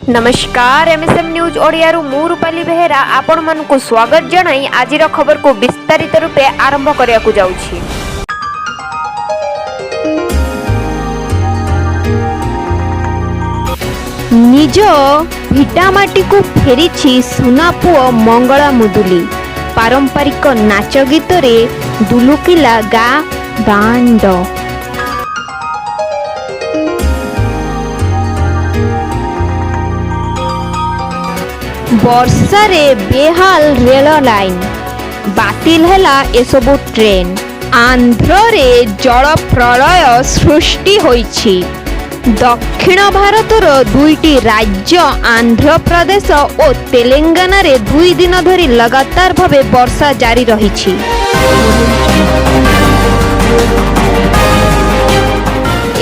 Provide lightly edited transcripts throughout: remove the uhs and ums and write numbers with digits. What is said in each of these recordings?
ନମସ୍କାର, ଏମ୍ଏସ୍ଏମ୍ ନ୍ୟୁଜ୍ ଓଡ଼ିଆରୁ ମୁଁ ରୂପାଲି ବେହେରା ଆପଣମାନଙ୍କୁ ସ୍ୱାଗତ ଜଣାଇ ଆଜିର ଖବରକୁ ବିସ୍ତାରିତ ରୂପେ ଆରମ୍ଭ କରିବାକୁ ଯାଉଛି। ନିଜ ଭିଟାମାଟିକୁ ଫେରିଛି ସୁନା ପୁଅ ମଙ୍ଗଳା ମୁଦୁଲି। ପାରମ୍ପରିକ ନାଚ ଗୀତରେ ଦୁଲୁକିଲା ଗାଁ ଦାଣ୍ଡ। ବର୍ଷାରେ ବେହାଲ ରେଳ ଲାଇନ, ବାତିଲ ହେଲା ଏସବୁ ଟ୍ରେନ୍। ଆନ୍ଧ୍ରରେ ଜଳପ୍ରଳୟ ସୃଷ୍ଟି ହୋଇଛି। ଦକ୍ଷିଣ ଭାରତର ଦୁଇଟି ରାଜ୍ୟ ଆନ୍ଧ୍ରପ୍ରଦେଶ ଓ ତେଲେଙ୍ଗାନାରେ 2 ଦିନ ଧରି ଲଗାତାର ଭାବେ ବର୍ଷା ଜାରି ରହିଛି।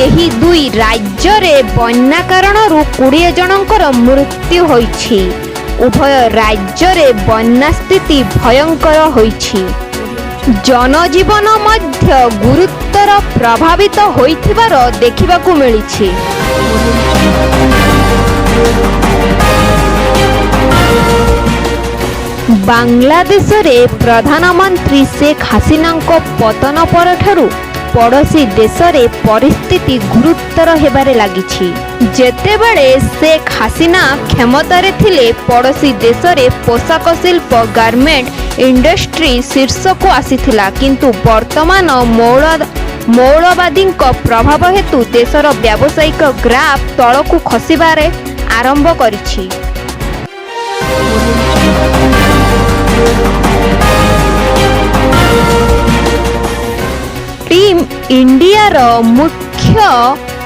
ଏହି ଦୁଇ ରାଜ୍ୟରେ ବନ୍ୟା କାରଣରୁ 20 ଜଣଙ୍କର ମୃତ୍ୟୁ ହୋଇଛି। ଉଭୟ ରାଜ୍ୟରେ ବନ୍ୟା ସ୍ଥିତି ଭୟଙ୍କର ହୋଇଛି। ଜନଜୀବନ ମଧ୍ୟ ଗୁରୁତର ପ୍ରଭାବିତ ହୋଇଥିବାର ଦେଖିବାକୁ ମିଳିଛି। ବାଂଲାଦେଶରେ ପ୍ରଧାନମନ୍ତ୍ରୀ ଶେଖ ହାସିନାଙ୍କ ପତନ ପରଠାରୁ ପଡ଼ୋଶୀ ଦେଶରେ ପରିସ୍ଥିତି ଗୁରୁତର ହେବାରେ ଲାଗିଛି। ଯେତେବେଳେ ଶେଖ ହାସିନା କ୍ଷମତାରେ ଥିଲେ, ପଡ଼ୋଶୀ ଦେଶରେ ପୋଷାକ ଶିଳ୍ପ, ଗାର୍ମେଣ୍ଟ ଇଣ୍ଡଷ୍ଟ୍ରି ଶୀର୍ଷକୁ ଆସିଥିଲା। କିନ୍ତୁ ବର୍ତ୍ତମାନ ମୌଳବାଦୀଙ୍କ ପ୍ରଭାବ ହେତୁ ଦେଶର ବ୍ୟବସାୟିକ ଗ୍ରାଫ ତଳକୁ ଖସିବାରେ ଆରମ୍ଭ କରିଛି। ଟିମ୍ ଇଣ୍ଡିଆର ମୁଖ୍ୟ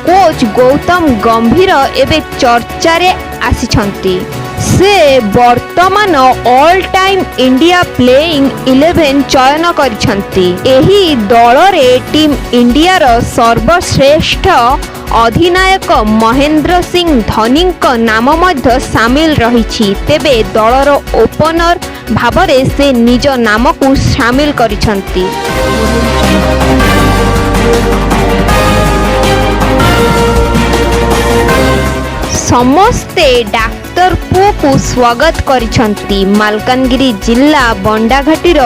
କୋଚ୍ ଗୌତମ ଗମ୍ଭୀର ଏବେ ଚର୍ଚ୍ଚାରେ ଆସିଛନ୍ତି। ସେ ବର୍ତ୍ତମାନ ଅଲ୍ ଟାଇମ୍ ଇଣ୍ଡିଆ ପ୍ଲେଇଂ 11 ଚୟନ କରିଛନ୍ତି। ଏହି ଦଳରେ ଟିମ୍ ଇଣ୍ଡିଆର ସର୍ବଶ୍ରେଷ୍ଠ ଅଧିନାୟକ ମହେନ୍ଦ୍ର ସିଂ ଧୋନିଙ୍କ ନାମ ମଧ୍ୟ ସାମିଲ ରହିଛି। ତେବେ ଦଳର ଓପନର ଭାବରେ ସେ ନିଜ ନାମକୁ ସାମିଲ କରିଛନ୍ତି। ସମସ୍ତେ ଡାକ୍ତର ପୁଅକୁ ସ୍ୱାଗତ କରିଛନ୍ତି। ମାଲକାନଗିରି ଜିଲ୍ଲା ବଣ୍ଡାଘାଟିର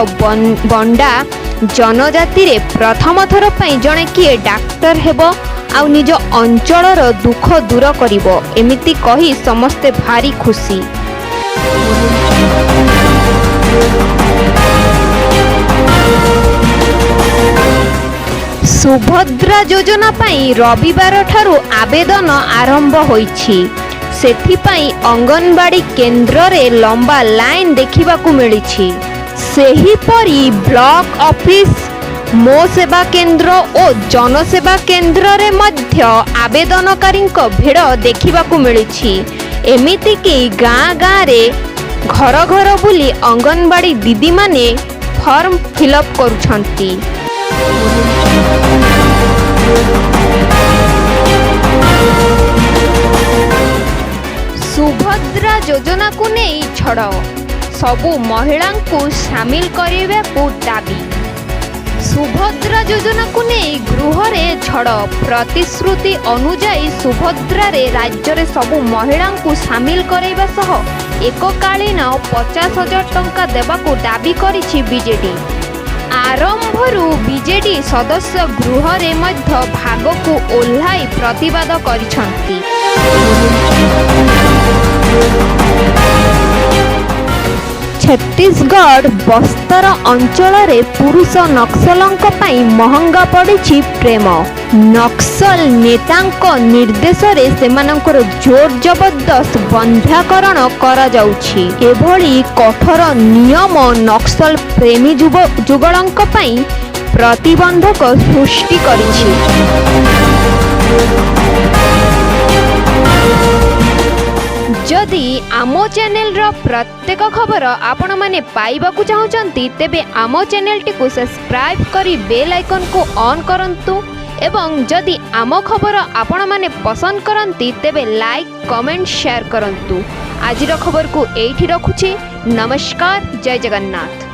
ବଣ୍ଡା ଜନଜାତିରେ ପ୍ରଥମ ଥର ପାଇଁ ଜଣେ କିଏ ଡାକ୍ତର ହେବ ଆଉ ନିଜ ଅଞ୍ଚଳର ଦୁଃଖ ଦୂର କରିବ, ଏମିତି କହି ସମସ୍ତେ ଭାରି ଖୁସି। ସୁଭଦ୍ରା ଯୋଜନା ପାଇଁ ରବିବାରଠାରୁ ଆବେଦନ ଆରମ୍ଭ ହୋଇଛି। ସେଥିପାଇଁ ଅଙ୍ଗନବାଡ଼ି କେନ୍ଦ୍ରରେ ଲମ୍ବା ଲାଇନ୍ ଦେଖିବାକୁ ମିଳିଛି। ସେହିପରି ବ୍ଲକ ଅଫିସ, ମୋ ସେବା କେନ୍ଦ୍ର ଓ ଜନସେବା କେନ୍ଦ୍ରରେ ମଧ୍ୟ ଆବେଦନକାରୀଙ୍କ ଭିଡ଼ ଦେଖିବାକୁ ମିଳିଛି। ଏମିତିକି ଗାଁ ଗାଁରେ ଘର ଘର ବୁଲି ଅଙ୍ଗନବାଡ଼ି ଦିଦିମାନେ ଫର୍ମ ଫିଲଅପ୍ କରୁଛନ୍ତି। ସୁଭଦ୍ରା ଯୋଜନାକୁ ନେଇ ଝଡ଼, ସବୁ ମହିଳାଙ୍କୁ ସାମିଲ କରିବାକୁ ଦାବି। ସୁଭଦ୍ରା ଯୋଜନାକୁ ନେଇ ଗୃହରେ ଝଡ଼। ପ୍ରତିଶ୍ରୁତି ଅନୁଯାୟୀ ସୁଭଦ୍ରାରେ ରାଜ୍ୟରେ ସବୁ ମହିଳାଙ୍କୁ ସାମିଲ କରାଇବା ସହ ଏକକାଳୀନ 50,000 ଟଙ୍କା ଦେବାକୁ ଦାବି କରିଛି ବିଜେଡି। ଆରମ୍ଭରୁ ବିଜେଡି ସଦସ୍ୟ ଗୃହରେ ମଧ୍ୟ ଭାଗକୁ ଓହ୍ଲାଇ ପ୍ରତିବାଦ କରିଛନ୍ତି। ଛତିଶଗଡ଼ ବସ୍ତର ଅଞ୍ଚଳରେ ପୁରୁଷ ନକ୍ସଲଙ୍କ ପାଇଁ ମହଙ୍ଗା ପଡ଼ିଛି ପ୍ରେମ। ନକ୍ସଲ ନେତାଙ୍କ ନିର୍ଦ୍ଦେଶରେ ସେମାନଙ୍କର ଜୋର ଜବରଦସ୍ତ ବନ୍ଧ୍ୟାକରଣ କରାଯାଉଛି। ଏଭଳି କଠୋର ନିୟମ ନକ୍ସଲ ପ୍ରେମୀ ଯୁଗଳଙ୍କ ପାଇଁ ପ୍ରତିବନ୍ଧକ ସୃଷ୍ଟି କରିଛି। ଯଦି ଆମ ଚ୍ୟାନେଲର ପ୍ରତ୍ୟେକ ଖବର ଆପଣମାନେ ପାଇବାକୁ ଚାହୁଁଛନ୍ତି, ତେବେ ଆମ ଚ୍ୟାନେଲଟିକୁ ସବସ୍କ୍ରାଇବ୍ କରି ବେଲ୍ ଆଇକନ୍କୁ ଅନ୍ କରନ୍ତୁ ଏବଂ ଯଦି ଆମ ଖବର ଆପଣମାନେ ପସନ୍ଦ କରନ୍ତି, ତେବେ ଲାଇକ୍, କମେଣ୍ଟ, ସେୟାର କରନ୍ତୁ। ଆଜିର ଖବରକୁ ଏଇଠି ରଖୁଛି। ନମସ୍କାର, ଜୟ ଜଗନ୍ନାଥ।